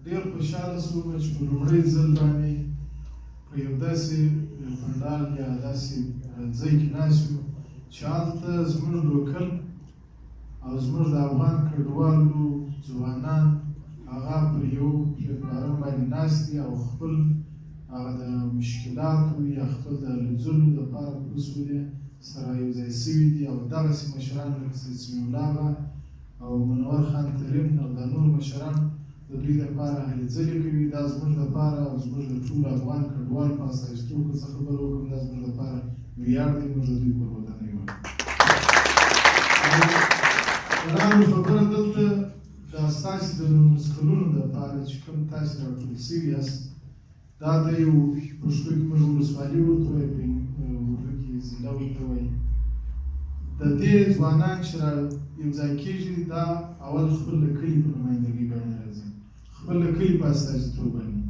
ډېر خوشحاله شوم چې په لومړی ځل باندې په یو داسې پنډال یا داسې ځای کې ناست یو چې هلته زموږ لوکل او زموږ د افغان کډوالو ځوانان هغه پر یو پلیټفارم باندې ناست دي او خپل هغه د مشکلاتو یا خپل د هلو ځلو دپاره پوسولې سره یو ځای سوي دي. او دغسې مشران لکه سید سمیع الله اغا او منور خان ترین او دا نور مشران د دوی دپاره هلې ځلې کوي. دا زموږ دپاره او زموږ د ټولو افغان کډوال په استازیتوب که څه خبره وکړم، دا زموږ دپاره ویاړ دی. موږ د دوی کورودانه یو. قرار خبره دلته دا ستاسې د 19 کلونو دپاره چې کوم تاسې راټول سوي یاست، دا د یو پښتو کې موږ ولسوالي ورته وایو، په اردو کې ضلع ورته وایي. د دې ځوانان چې را یو ځای کېږي، دا اول خپل د کلي په نمایندګۍ باندې راځي، خپل د کلي په استازیتوب باندې.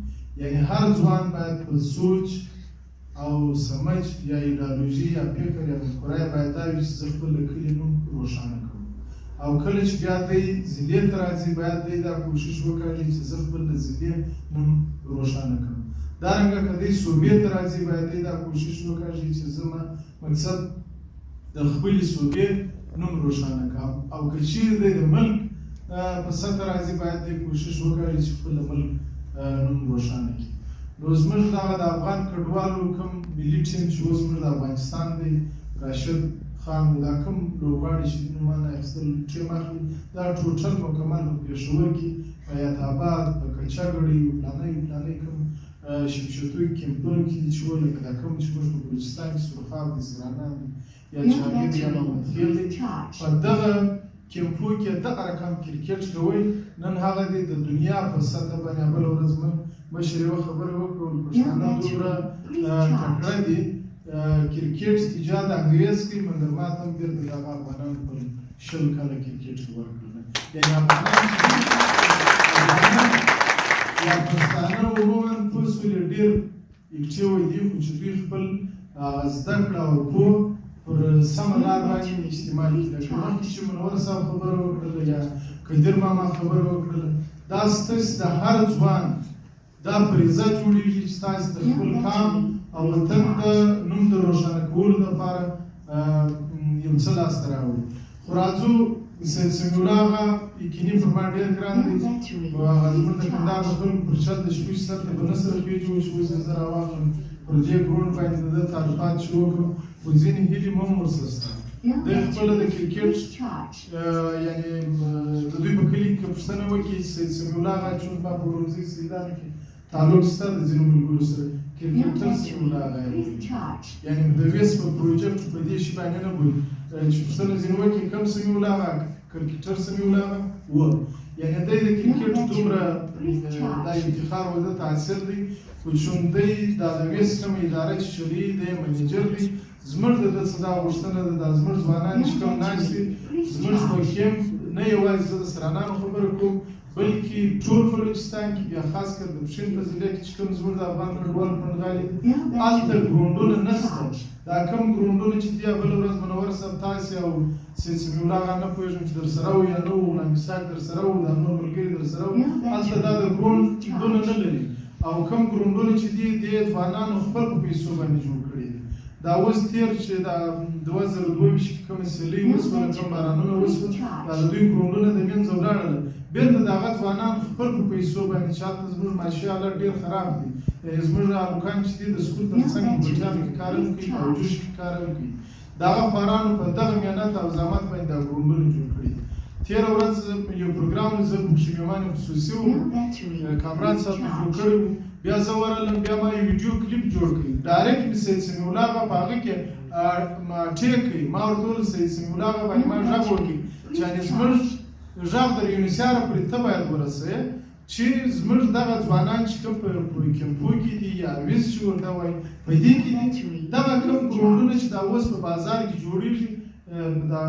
یعنی هر ځوان باید په سوچ او سمج یا ایډیالوژي یا فکر یا مفکوره یې باید دا وي چې زه خپل د کلي نوم روښانه کوم. او کله چې بیا دی ضلع ته راځي، باید دی دا کوشش وکړي چې زه خپل د ضلع نوم روښانه کړم. دارنګه که دی صوبې ته راځي، باید دی دا کوشش وکړي چې زه مقصد د خپلې صوبې نوم روښانه کړم. او که چیرې دی د ملک په سطح راځي، باید دی کوشش وکړي چې خپل د ملک نوم روښانه کړي. نو زموږ دغه د افغان کډوالو کوم ملي ټیم چې اوس زموږ د افغانستان دی، راشد خان، دا کوم لوبغاړي چې د نومانه اخیستل ټیم اخلي، دا ټوټل مکمل په پېښور کې، په حیات آباد، په کچه ګړۍ، پلانۍ پلانۍ کوم شمشتو کمپونو کې دي چې و لکه دا کوم چې موږ په بلوچستان کې سرخاب دي، سرانان دي یا چاغي دي یا محمد خیل دی، په دغه کمپو کې دغه رقم کرکټ کوي. نن هغه دی د دنیا په سطح باندې. بله ورځ مشر یوه خبره وکړه، پښتانه دومره تکړه دي، کرکټ ایجاد انګریز کوي، مګر ما ته هم بېرته دغه افغانانو په 20 کاله کرکټ کې ورکړل. یعنې افغانان یا پښتانه عموما پوه سولې ډېر active دي، خو چې دوی خپل زده کړه او پوه پر سمه لار باندې استعمال کړي. لکه مخکې چې منور صاحب خبره وکړله یا قدیر ماما خبره وکړله، دا ستاسې د هر ځوان دا فریضه جوړیږي چې تاسې د خپل قام او وطن د نوم د روښانه کولو لپاره یو څه لاسته راوړي. خو راځو، سید سمیع الله اغا یقیني پر ما ډېر ګران دی. هغه زموږ د کندهار د خلکو پر چل د شپې سر ته به نه سره خېژو چې اوس یې زه راواخلم پر دې ګرونډ باندې د ده تعارفات چې وکړم، خو ځینې هیلې مو هم ورسره شته. دی خپله د کرکټ، یعنې د دوی په کلي کې پوښتنه وکړي، سید سمیع الله اغا، چون ما په ورمزي سیدانو کې تعلق شته د ځینو ملګرو سره، کرکټر سمیع الله اغا یې بولي. یعنې د ویس په پروجیکټ په دې شي باندې نه بولي. چې پوښتنه ځینې وکړي کوم سمیع الله اغا، کرکټر سمیع الله اغا و. یعنې دی د کرکټ دومره دا افتخار و ده ته حاصل دی. خو چون دی دا د ویس کومه اداره چې چلوي، دی منیجر دی، زموږ د ده څه دا غوښتنه ده، دا زموږ ځوانان چې کوم ناست دي زموږ په کیمپ، نه یوازې زه د سرانانو خبره کوم، بلکې ټول بلوچستان کې، بیا خاص کر د پښین په ضلع کې چې کوم زموږ د افغان کډوال پنډغالي دي، هلته ګرونډونه نشته. دا کوم ګرونډونه چې دي، بله ورځ منور صاحب تاسې او سید سمیع الله اغا، نه پوهېږم چې درسره و یا نه و، غلام اسحاق درسره و، دا نور ملګري درسره و، هلته دا د ګرونډونه نه لري. او کوم ګرونډونه چې دي، دې ځوانانو خپل په پیسو باندې جوړ کړي دي. دا اوس تېر چې دا 2022 کې کومه سیلۍ وسوله، کوم بارانونه وسول، دا د دوی ګرونډونه د منځه ولاړل. بېرته د هغه ځوانان خپل په پیسو باندې چې هلته زموږ معاشي حالت ډېر خراب دی. یعنې زموږ هلکان چې دي، د سکول تر څنګ په بټیانو کې کار هم کوي، په جوش کې کار هم کوي، د هغه خوارانو په دغه محنت او زحمت باندې دا ګرونډونه جوړ کړي دي. تېره ورځ یو پروګرام، زه پکښې مهمان خصوصي وم، کامران صاحب جوړ کړی و. بیا زه ورغلم، بیا ما یو ویډیو کلیپ جوړ کړ، direct مې سید سمیع الله اغا په هغه کې tag کړ. ما ورته وویل، سید سمیع الله اغا باندې ما غږ وکړ چې یعنې زموږ غږ در یونیسیاره پورې ته باید ورسوې چې زموږ دغه ځوانان چې کوم په کمپو کې دي یا ویز چې ورته وایي، په دې کې دي، دغه کوم ګرونډونه چې دا اوس په بازار کې جوړیږي، دا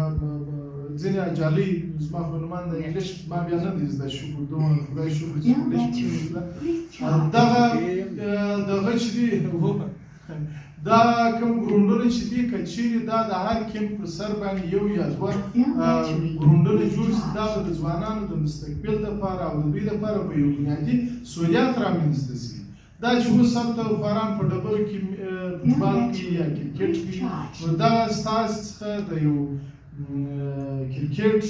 ځینې جالي، زما خو نومان د انګلیش ما بیا نه دی زده، شکر دومره خدای شکر چې انګلیش مې زده. دغه دغه چې دي، دا کوم ګرونډونه چې دي، که چیرې دا د هر کیمپ پر سر باندې یو یا دوه ګرونډونه جوړ شي، دا به د ځوانانو د مستقبل دپاره او د دوی دپاره به یو بنیادي سهولیات رامنځته شي. دا چې اوس هلته خواران په ډبرو کې فوټبال کوي یا کرکټ کوي، نو دا ستاسو څخه د یو کرکټ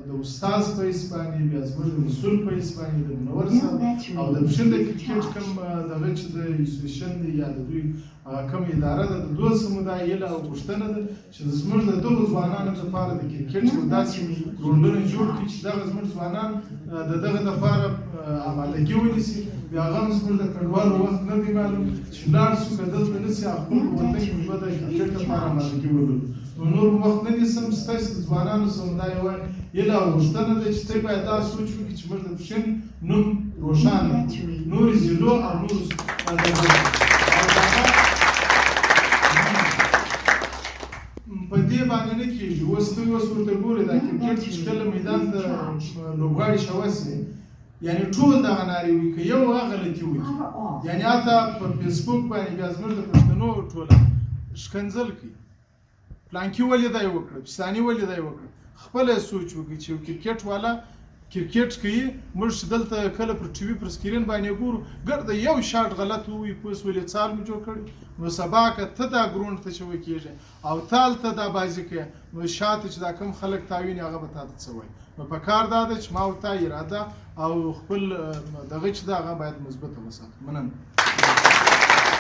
د استاد په حیث باندې، بیا زموږ د مسول په حیث باندې، د منور صاحب او د پښین د کرکټ کوم دغه چې د اسوسیشن دی یا د دوی کوم اداره ده، د دوی څخه مو دا هیله او غوښتنه ده چې زموږ د دغو ځوانانو دپاره د کرکټ یو داسې ګراونډونه جوړ کړي چې دغه زموږ ځوانان د دغه دپاره آمادګي ونیسي. بیا هغه هم زموږ د کډوالو وخت نه دی معلوم چې لاړ شو، که دلته نه شي، خپل په وطن کې به د کرکټ لپاره آمادګي ولرو. نو نور وخت نه نیسم، ستاسو د ځوانانو څخه دا یوه هیله او غوښتنه ده چې ته باید دا سوچ وکړي چې موږ د پښین نوم روښانه کړو، نورې ضلعو او نورو. په دې باندې نه کېږي. اوس ته اوس ورته ګورې، دا کرکټ چې کله میدان ته لوبغاړي شوه سي، یعنی ټول دغه نارې وي، که یو هغه غلطي وکړي، یعنی حتی په فیسبوک باندې بیا زموږ د پښتنو ټوله ښکنځل کوي، پلانکي ولې دا یې وکړه، پستاني ولې دا یې وکړه. خپله سوچ وکړي چې یو کرکټ والا کرکټ کوي، موږ چې دلته کله پر ټي وي پر سکرین باندې ګورو، ګرده یو شاټ غلط ووي، پوه شولې، څال مو جوړ کړی. نو سبا که ته دا ګراونډ ته چې وکېږې او ته هلته دا بازي کوې، نو شاته چې دا کوم خلک تا ویني، هغه به تا ته څه وایي؟ نو په کار دا ده چې ما او تا اراده او خپل دغه چې ده هغه باید مثبته وساتو. مننه.